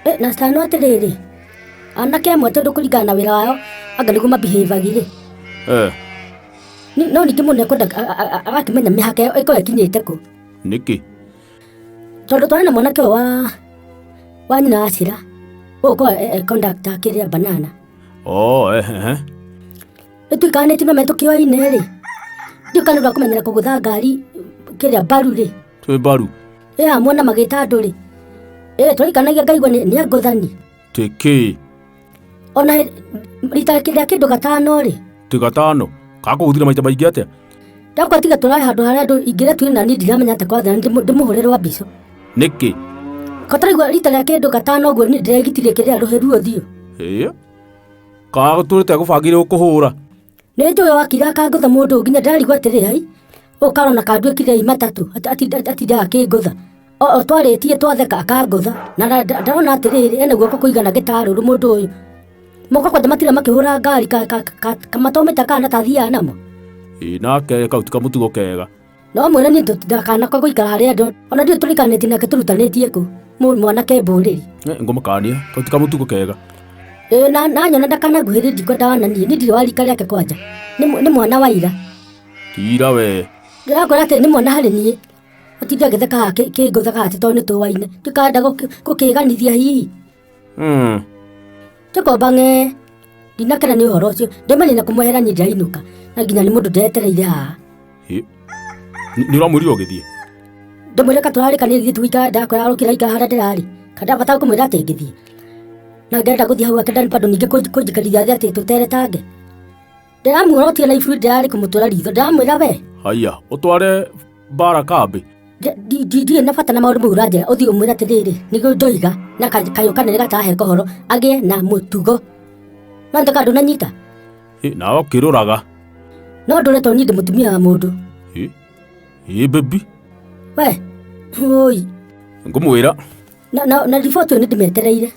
Eh, na stano atĩrĩrĩ, anake amwe tondũ kũringana na wĩra wao anga nĩguo mabihĩvagi rĩ. Eh. No ningĩ mũndũ nĩekwenda agakĩmenya mĩhaka ĩyo ĩkorwo ĩkinyĩte kũ. Nĩkĩ? Tondũ twarĩ na mwanake ũyũ wa nyina Acira, ũyũ ũkoragwo e conductor kĩrĩa banana. Oh, eh, eh. Nĩ tuikanĩtie na metũkĩoine rĩ. Ndiũĩ kana nĩ ũndũ wa kũmenyera kũgũtha ngari kĩrĩa mbaru rĩ. Twĩ mbaru. Ĩ amwe na magĩta andũ rĩ. Ĩ twaikanagia ngaigua nĩ angũthani. Tĩ kĩ? Ona rita rĩa kĩndũ gatano rĩ. Tĩ gatano? Kakũgũthire maita maingĩ atĩa? Ndakwa tiga tũrae handũ harĩa andũ ingĩra tuĩ na niĩ ndiramenya atĩa kwathana ndĩmũhũre rwa mbica. Nĩkĩ? Ko tũraigua rita rĩa kĩndũ gatano ũguo niĩ ndĩregitirie kĩrĩa rũhĩ ruo ũthiũ. Ĩ? Ka tũrĩte gũbangĩire gũkũhũra. Nĩ njũĩ wakira akangũtha mũndũ nginya ndĩrarigwo atĩrĩ ai ũkarona kanduĩkire i matatũ atindaga akĩngũtha. O twarĩtie twatheka akangũtha na ndarona atĩrĩrĩ ena guoko kũigana gĩtarũrũ mũndũ ũyũ. Moko kwanja matira makĩhũra ngari kamatomĩte kana tathiaga namo. Ĩ nake kau ti kamũtugo kega. No mwĩre niĩ ndakanakwa gũikara harĩa andũ ona ndiũĩ tũrikanĩtie nake tũrutanĩtie kũ mwanake mbũrĩri. Ngũmũkania kau ti kamũtugo kega. Ĩ na nyona ndakanaguhĩrĩrie ndikwenda ona niĩ niĩ ndirĩ wa rika rĩake kwanja. Nĩ mwana wa ira. Ti ira we. Ndĩrakwĩra atĩ nĩ mwana harĩ niĩ. Ũtinde agĩtheka haha kĩngũthaga atĩ tondũ nĩ tũwaine. Ndikanda gũkĩganithia hihi. Tũkomba ng'ee. Ndinakena nĩ ũhoro ũcio. Ndĩmenya na kũmwehera niĩ ndĩrainũka. Na nginya nĩ mũndũ ndetereire haha. Ĩ. Nĩ ũramwĩrire ũgĩthiĩ? Ndĩmwĩre ka tũrarĩkanĩria ithuĩ tũgĩikara ndakwĩra arũkĩra ikara harĩa ndĩrarĩ. Ka ndabatara kũmwĩra atĩ ngĩthiĩ. Na ngenda gũthiĩ hau akenda bado ningĩ kũnjikarithia thĩ atĩ tũteretange. Ndĩramuorotia na iburi ndĩrarĩ kũmũtũra ritho. Ndĩramwĩra we. Haiya, ũtware mbara kambĩ. Ndirĩ na bata na maũndũ mau ũranjĩra. Ũthiĩ ũmwĩre atĩrĩrĩ, nĩguo ndoiga na kayũ kanene gatahe kohoro agĩe na mũtugo. No nĩ taka ndũnanyita? Ĩ, nawe ũkĩrũraga. No ndũre tondũ niĩ ndĩ mũtumia wa mũndũ. Ĩ, ĩ baby. We, oi. Ngũmwĩra. Na riboti ĩyo nĩ ndĩmĩetereire.